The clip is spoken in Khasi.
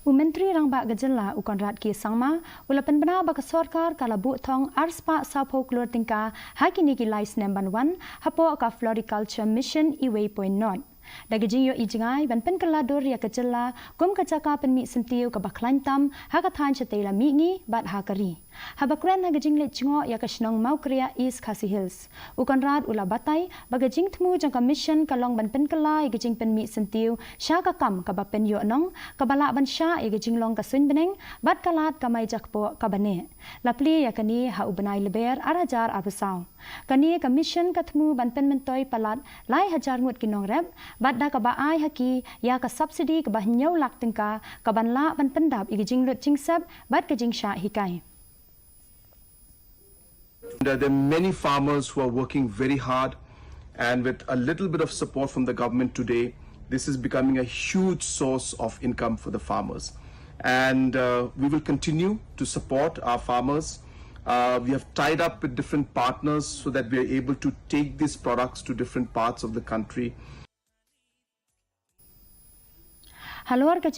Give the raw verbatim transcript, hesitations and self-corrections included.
U Myntri Rangbah ka Jylla u Conrad K Sangma u la pynbna ba ka sorkar ka la buh thong arspah sawphew klur tyngka ha kine ki lai snem ban wan hapoh ka Floriculture Mission iwei point not. Da ka jingïohi jngai ban pynkylla dur ïa ka jylla kum ka jaka pynmih syntiew kaba khlaiñ tam ha ka thaiñ shatei la mihngi bad ha ka ri. Haba kren ha ka jingleit jngoh ïa ka shnong Mawkriah, East Khasi Hills, u Conrad u la batai ba ka jingthmu jong ka mission ka long ban pynkylla ïa ka jingpynmih syntiew sha ka kam kaba pynïoh nong, kaba lah ban shah ïa ka jinglong ka suiñ bneng bad ka lad kamai jakpoh kaba neh. La plie ïa kane ha u bnai Lber ar hajar arphew saw. Kane ka mission ka thmu ban pynmyntoi palat lai hajar ngut ki nongrep bad da kaba ai ha ki ïa ka subsidy kaba hynñiew lak tyngka kaban lah ban pyndap ïa ka jinglut jingsep bad ka jingshah hikai. There are many farmers who are working very hard, and with a little bit of support from the government today, this is becoming a huge source of income for the farmers. And uh, we will continue to support our farmers. Uh, we have tied up with different partners so that we are able to take these products to different parts of the country. Halor ka